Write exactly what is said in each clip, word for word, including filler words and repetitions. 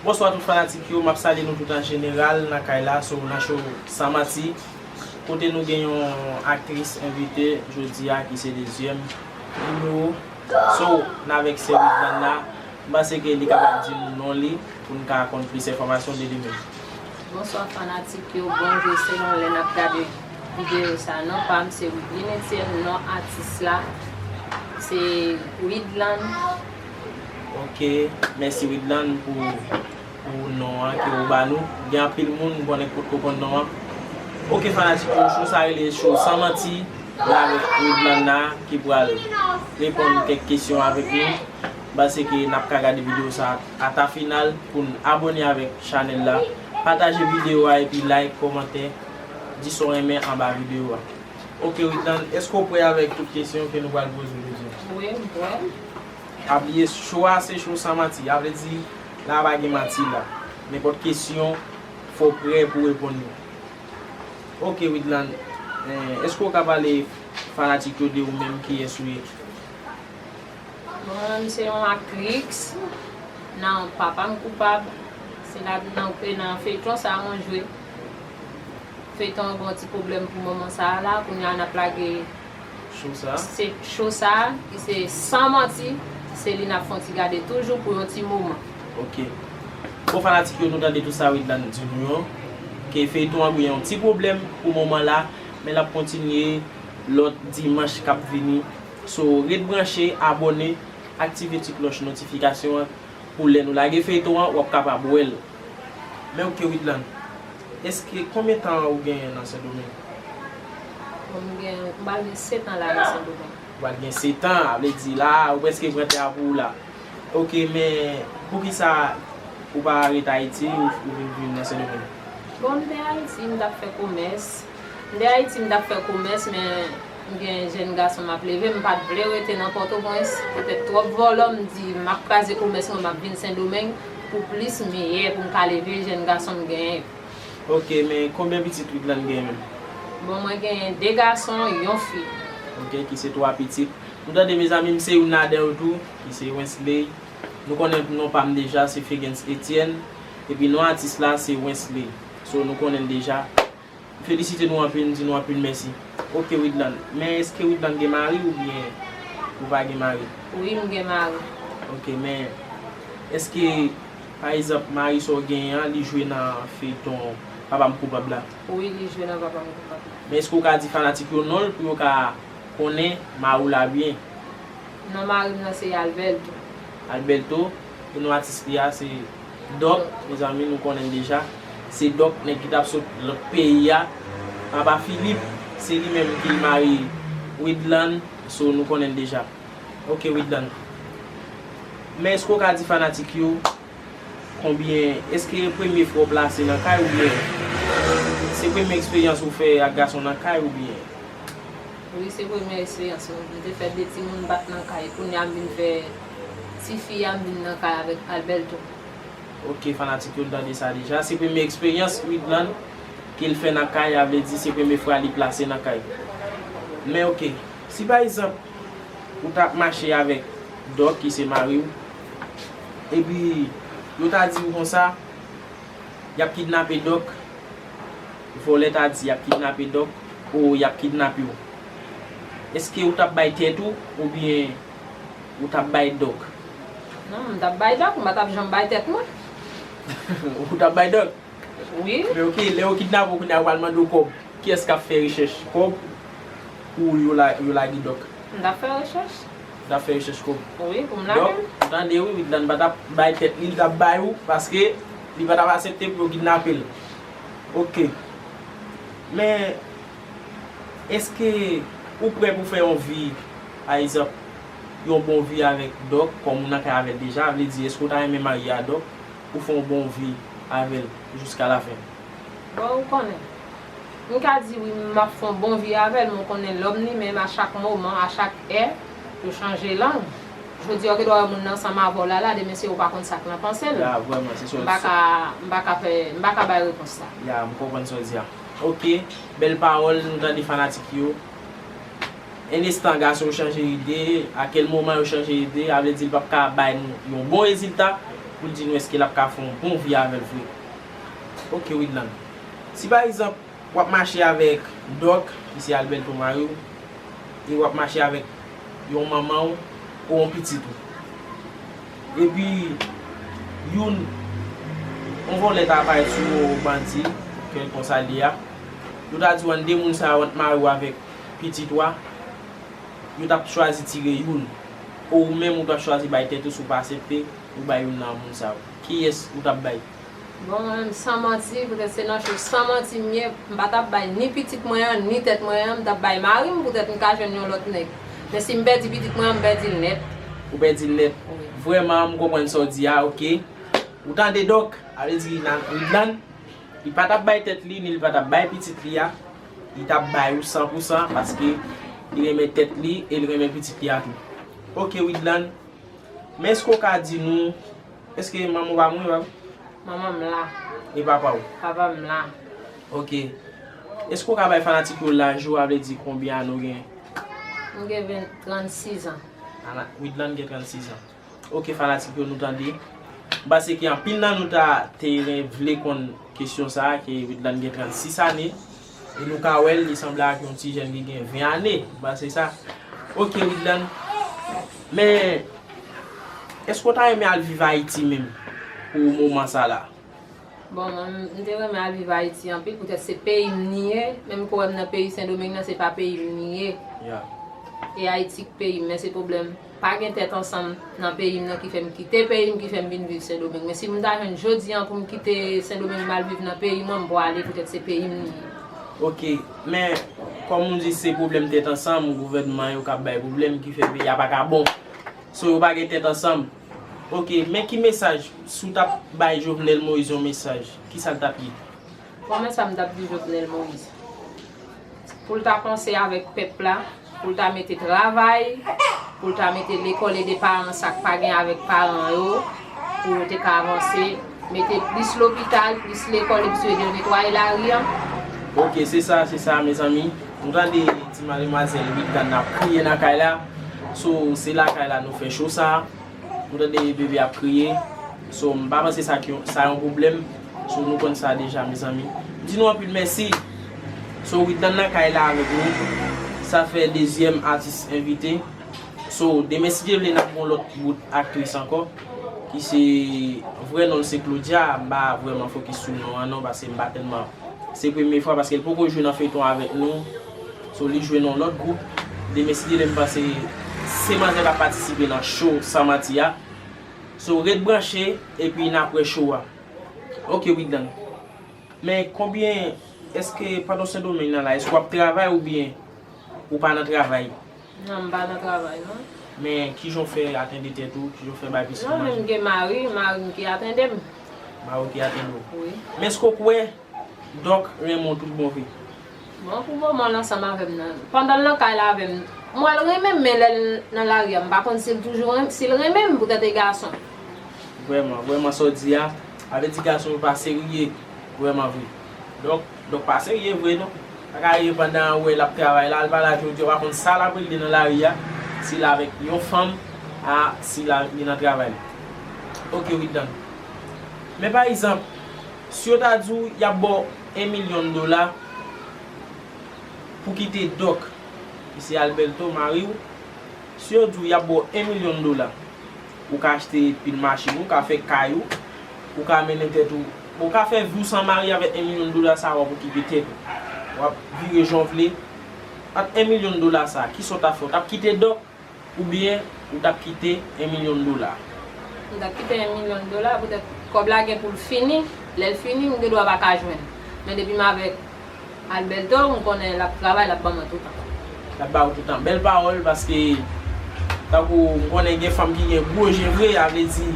Bonswa tout fanatik yo, m ap salye nou tout an jeneral nan kay la, so nan show San Manti, kote nou gen yon aktris envite jodi a ki se dezyèm nimewo. So, n avèk sè Widlanda, m panse ke li kapab di nou non li pou n ka konn plis enfòmasyon de li menm. Bonswa fanatik yo, bonjou selon lè n ap gade videyo sa. Non pa m se Widline Etienne, non atis la se Widland. Ok, mèsi Widland pou, pou non an ke ou ba nou. Gen anpil moun m konnen ki potko konn non an. Ok fanatik yo, show sa rele show San Manti, la avèk Widlanda ki pral reponn kèk kesyon avèk nou. M panse ke n ap ka gade videyo sa ata final pou n abòne avèk chanèl la. Pataje videyo a epi like, kòmantè, di sa w renmen anba videyo a. Ok Widland, èske w prè avèk tout kesyon ke nou pral poze w jodi a? Wi, m prè. Pa bliye, show a se show San Manti. A vle di, la pa gen manti la. Nenpòt kesyon, fò w prè pou w reponn yo. Ok Widland, eh, èske w ka pale fanatik yo de ou menm, kiyès ou ye? Bon, mwen menm se yon aktris nan Papa m Koupab. Se la nan, nan feyton sa mwen jwe. Feyton an gen yon ti pwoblèm pou moman sa a la, kounye a n ap lage show sa a. Se show sa a, ki se San Manti, se li n ap fè yon ti gade toujou pou yon ti moman. Ok. Bon fanatik yo, nou tande tout sa Widland di nou yo, ke feyton an gen yon ti pwoblèm pou moman la, men l ap kontinye lòt dimanch k ap vini. So, ret branche, abòne, aktive ti klòch notifikasyon an pou lè nou lage feyton an, w ap kapab wè l. Men ok Widland, èske konbyen tan ou genyen nan Sendomeng? Bon, m gen, m pral gen sèt an la nan Sendomeng. Ou pral gen sèt an, a vle di la, ou prèske pran tè a pou ou la. Ok, men poukisa ou pa ret Ayiti, ou, ou vin viv nan Sendomeng? Bon, m te Ayiti, m t ap fè komès. M te Ayiti, m t ap fè komès, men m gen jèn gason m ap leve, m pa t vle rete nan Pòtoprens. Poutèt twòp vòlò, m di m ap kraze komès mwen, m ap vin Sendomeng pou plis meyè, pou m ka leve jèn gason m genyen yo. Ok, men konbyen pitit Widland gen menm? Bon, mwen genyen de gason, yon fi. Ok, ki se twa pitit. Nou tande, mezanmi, m se youn ladan yo tou, ki se Wensley. Nou konnen non pa m deja, se Fegens Etienne. Epi non atis la, se Wensley. So, nou konnen l deja. M felisite nou anpil, m di nou anpil mèsi. Ok, Widland. Men èske Widland gen mari oubyen ou pa gen mari? Wi, m gen mari. Ok, men èske, pa egzanp, mari sa w genyen an, li jwe nan feyton Papa m Koupab la? Wi, li jwe nan Papa m Koupab la. Men èske w ka di fanatik yo non l pou yo ka konnen mari w la byen? Non mari m nan se Alberto. Alberto, e non atis li a se Dòk, mezanmi, nou konnen l deja. Se Dòk, nèg ki t ap sot lòt peyi a. Papa Filip, se li menm ki mari Widland, so nou konnen l deja. Ok, Widland. Men èske w ka di fanatik yo konbyen, èske premye fwa w plase nan kay oubyen se premye eksperyans ou fè ak gason nan kay oubyen? Wi, se premye eksperyans mwen. M te fè de timoun bat nan kay. Kounye a m vin fè tifi a, m vin nan kay avèk Alberto. Ok, fanatik yo, n tande sa deja. Se premye eksperyans Widland ke l fè nan kay, a vle di se premye fwa li plase nan kay. Men ok, si pa egzanp, ou t ap mache avèk Dòk, ki se mari w, epi yo ta di w konsa, y ap kidnape Dòk, vòlè ta di y ap kidnape Dòk, o y ap kidnape w. Èske ou t ap bay tèt ou, oubyen ou t ap bay Dòk? Non, m t ap bay Dòk, m pa t ap janm bay tèt mwen. Ou t ap bay Dòk? Wi. Men ok, lè yo kidnape w kounye a, yo pral mande w kòb. Kiyès k ap fè rechèch kòb pou yo la, yo lage Dòk? M t ap fè rechèch. Ou t ap fè rechèch kòb? Wi, pou m lage l. Dòk, ou tande wi, Widland pa t ap bay tèt li, li t ap bay ou, paske li pa t ap aksepte pou yo kidnape l. Ok. Men, èske ou prè pou fè yon vi, pa egzanp, yon bon vi avèk Dòk, kòm ou nan kay avè l deja, vle di, èske ou ta renmen marye a Dòk pou fè yon bon vi avè l jiska lafen? Bon, ou konnen. M ka di wi, m ap fè yon bon vi avè l, men ou konnen lòm li menm, a chak moman, a chak è, yo chanje lang. Jodi a, ou gendwa wè moun nan ansanm avè w la, la, demen se ou pa konn sa k nan panse l. Ya, vrèman, se sa. M pa ka, m pa ka fè, m pa ka bay repons sa. Ya, m konprann sa w di a. Ok, bèl pawòl, nou tande fanatik yo. En estan, gason yo chanje ide, a kèl moman yo chanje ide, a vle di l p ap ka bay nou yon bon rezilta, pou l di nou èske l ap ka fè yon bon vi avè l vre. Ok, Widlan. Si pa egzanp, w ap mache avèk Dòk, ki se Alberto mari w, e w ap mache avèk yon manman w ou yon pitit ou. Epi, youn, yon vòlè ta parèt sou yon bandi, kèlkonk sa l ye a. Yo ta di w ant de moun sa yo, ant mari w avèk pitit ou a, yo t ap chwazi tire youn. Ou menm ou t ap chwazi bay tèt ou si w pa aksepte ou bay youn nan moun sa yo. Kiyès ou t ap bay? Bon, mwen menm, san manti, poutèt se nan cho san manti m ye, m pa t ap bay ni pitit mwen an, ni tèt mwen an, m t ap bay mari m, poutèt m ka jwenn yon lòt nèg. Men si m pèdi pitit mwen an, m pèdi l nèt. Ou pèdi l nèt. Wi. Vrèman, m konprann sa w di a, ok. Ou tande, Dòk, a vle di nan Widlan, li pa t ap bay tèt li, ni li pa t ap bay pitit li a, li t ap bay ou san pou san, paske li renmen tèt li e li renmen pitit li a tou. Ok, Widlan, men èske w ka di nou, èske manman w pa mouri, pa? Manman m la. E papa w? Papa m la. Ok. Èske w ka bay fanatik yo laj ou, a vle di konbyen ane w gen? M gen ven, trannsis an. Ana-, Widlan gen trannsis an. Ok, fanatik yo, nou tande. M panse ke anpil nan nou ta te ren vle konn kesyon sa a, ke Widlan gen trannsis ane, e nou ka wè l, li sanble ak yon ti jèn ki gen ven ane. M panse sa. Ok, Widlan. Men, èske w ta renmen al viv Ayiti menm pou moman sa la? Bon, mwen, m te renmen al viv Ayiti anpil, poutèt se peyi m li ye. Menm ke w wè m nan peyi Sendomeng nan, se pa peyi m li ye. Ya. E Ayiti k peyi m, men se pwoblèm. Pa gen tèt ansanm nan peyi m nan ki fè m kite peyi m, ki fè m vin viv Sendomeng. Men si m ta jwenn jodi a pou m kite Sendomeng, m al viv nan peyi mwen, m pwale, poutèt se peyi m li ye. Ok, men, kòm ou di, se pwoblèm tèt ansanm, gouvènman yo k ap bay pwoblèm, ki fè peyi a pa ka bon. So, yo pa gen tèt ansanm. Ok, men ki mesaj, si w t ap bay Jovenel Moïse yon mesaj, ki sa l t ap ye? Bon, men sa m t ap di Jovenel Moïse. Pou l ta panse avèk pèp la, pou l ta mete travay, pou l ta mete lekòl, ede paran sa k pa gen avèk paran yo, pou yo te ka avanse, mete plis lopital, plis lekòl, epi sou yo netwaye lari a. Ok, se sa, se sa, mezanmi. Nou tande ti mademwazèl Widlan ap kriye nan kay la. So, se lakay la nou fè cho sa. Nou tande bebe ap kriye. So, m pa panse sa ki, sa yon pwoblèm. So, nou konn sa deja, mezanmi. M di nou anpil mèsi. So, Widlan nan kay la avèk nou. Sa fè dezyèm atis envite. So, demen, si Dye vle, n ap gen yon lòt bout aktris ankò, ki se, vrè non l se Claudia. M pa vrèman fokis sou non an non, paske m pa tèlman, se premye fwa, paske l poko jwe nan feyton avèk nou. So, li jwe nan yon lòt gwoup. Demen, si Dye vle, m panse se manzè k ap patisipe nan cho San Manti a. So, ret branche, epi n ap wè cho a. Ok, Widlan. Men konbyen, èske pandan w Sendomeng nan la, èske w ap travay oubyen ou pa nan travay? Non, m pa nan travay, non. Men kijan w fè atende tèt ou, kijan w fè bay pitit ou manje? Non, men m gen mari, mari m ki atende m. Mari w ki atende w? Wi. Men èske w kwè Dòk renmen w tout bon vre? Bon, pou moman l ansanm avè m nan. Pandan l nan kay la avè m, m wè l renmen m, men lè l nan lari a, m pa konn si l toujou renm-, si l renmen m, poutèt e gason. Vrèman, vrèman sa w di a, avè di gason yo pa serye, vrèman vre. Donk, donk pa serye vre non. Pa ka rive pandan w wè l ap travay la, l pa la jodi a, w pa konn sa l ap regle nan lari a, si l avèk yon fanm, a, si l a, li nan travay. Ok, Widlan. Men pa egzanp, si yo ta di w y ap ba w en milyon dola pou kite Dòk, ki se Alberto, mari w, si yo di w y ap ba w en milyon dola, ou ka achte pil machin, ou ka fè kay ou, ou ka mennen tèt ou, ou ka fè vi w san mari avèk en milyon dola sa a, w ap okipe tèt ou. W ap vire jan w vle. Ak en milyon dola sa a, kisa w t ap fè? W t ap kite Dòk? Oubyen ou t ap kite en milyon dola? M t ap kite en milyon dola, poutèt kòb la gen pou l fini. Lè l fini, m gen dwa pa ka jwenn. Men depi m avèk Alberto, m konnen l ap travay, l ap ban mwen toutan. L ap ba ou toutan. Bèl pawòl, paske tankou m konnen gen fanm ki gen gwo je vre, a vle di,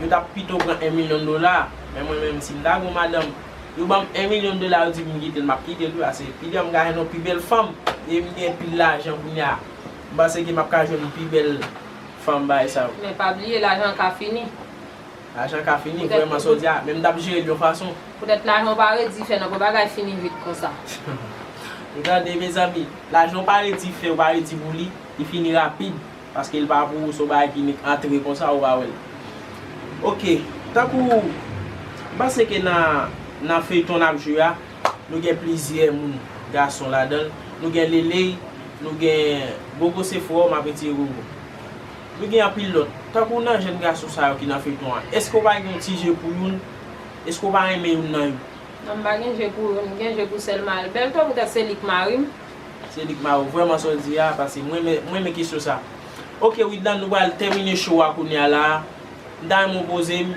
yo t ap pito pran en milyon dola. Men mwen menm, si m ta gen yon madanm, yo ban m en milyon dola, yo di pou m kite l, m ap kite l wi, paske pi devan m ka jwenn yon pi bèl fanm, e m gen pil lajan kounye a. M panse ke m ap ka jwenn pi bèl fanm bagay sa yo. Men pa bliye, lajan ka fini. Lajan ka fini, vrèman, sa w di a, men m t ap jere l yon fason. Poutèt lajan w pa redi fè non, pou bagay fini vit konsa. Ou tande, mezanmi, lajan w pa redi fè, ou pa redi pou li, li fini rapid. Paske l pa pou ou, se yon bagay ki nik antre konsa, ou pa wè l. Ok, tankou m panse ke nan, nan feyton n ap jwe a, nou gen plizyè moun, gason ladan l. Nou gen Leley, nou gen Bogo Sefò, m ap retire Gogo. Nou gen anpil lòt. Tankou nan jèn gason sa yo ki nan feyton an, èske w pa gen yon ti je pou youn? Èske w pa renmen youn nan yo? Non, m pa gen je pou youn, m gen je pou Selma. Bèl to poutèt se li k mari m. Se li k mari w. Vrèman sa w di a, paske mwen renmen, mwen renmen kesyon sa. Ok, Widlan, nou pral tèmine show a kounye a la. M ta renmen w poze m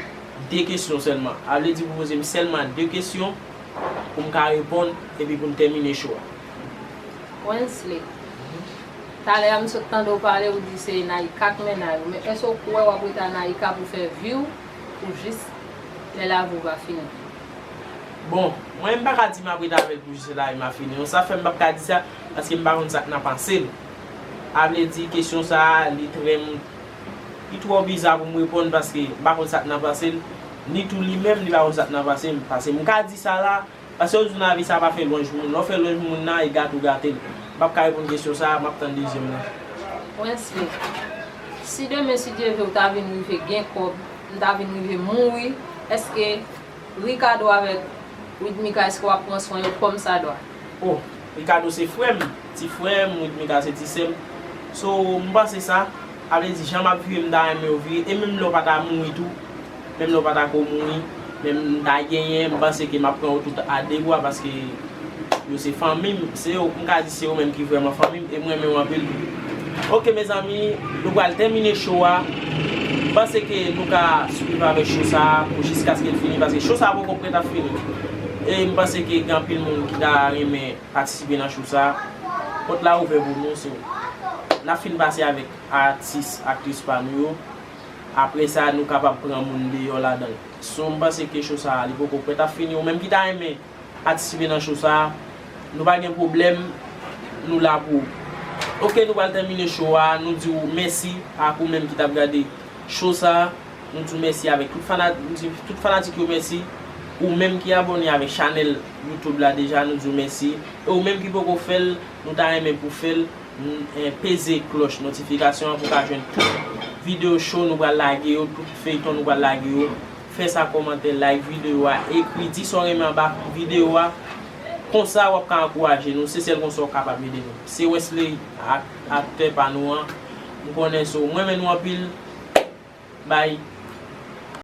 de kesyon sèlman. A vle di pou poze m sèlman de kesyon pou m ka reponn epi pou n tèmine show a. Wensley, talè a m sot tande w pale, ou di se Naïka k mennen w, men èske w kwè w ap rete a Naïka pou fè vi w, pou jis lè lavi w va fini? Bon, mwen m pa ka di m ap rete avè l pou jis lè lavi m ap fini. Non, sa fè m p ap ka di sa, paske m pa konn sa k nan panse l. A vle di, kesyon sa a, li trè, li twò biza pou m reponn, paske m pa konn sa k nan panse l, ni tou li menm, li pa konn sa k nan panse m. Paske m ka di sa la, paske yo di nan lavi sa pa fè lwanj moun. Lè w fè lwanj moun nan, e gate w gate l. M p ap ka reponn kesyon sa a, m ap tann dezyèm nan. Wensley, si demen, si Dye vle, w ta vin rive gen kòb, m ta vin rive mouri, èske Ricardo avèk Widmika, èske w ap pran swen yo kòmsadwa? Oh, Ricardo se frè m, ti frè m, Widmika se ti sè m. So, m panse sa, a vle di, jan m ap vire, m ta renmen yo vire, e menm lè w pa ta mouri tou, menm lè w pa ta ko mouri, menm m ta genyen, m panse ke m ap pran yo tout a de bra, paske yo se fanmi m, se yo, m ka di se yo menm ki vrèman fanmi m, e m renmen yo anpil tou. Ok, mezanmi, nou pral tèmine show a. M panse ke nou ka swiv avèk show sa a pou jiskaske l fini, paske show sa a poko prèt ap fini. E m panse ke gen anpil moun ki ta renmen patisipe nan show sa a. Pòt la ouvè pou nou, so, n ap fin pase avèk atis, aktris pa nou yo. Apre sa, nou kapab pran moun deyò ladan l. So, m panse ke show sa a, li poko prèt ap fini. Ou menm ki ta renmen patisipe nan show sa a, nou pa gen pwoblèm, nou la pou ou. Ok, nou pral tèmine show a, nou di w mèsi ak ou menm ki t ap gade show sa a, nou di w mèsi avèk tout fana-, nou di tout fanatik yo mèsi, ou menm ki abòne avèk chanèl YouTube la deja, nou di w mèsi, e ou menm ki poko fè l, nou ta renmen pou w fè l, n-, eh, peze klòch notifikasyon an pou w ka jwenn tout videyo show nou pral lage yo, tout feyton nou pral lage yo. Fè sa, kòmante, like videyo a, ekri, di sa w renmen anba videyo a. Konsa, w ap ka ankouraje nou. Se sèl konsa w kapab ede nou. Se Wesley, ak-, aktè pa nou an. M konnen so. Mwen renmen nou anpil. Bye.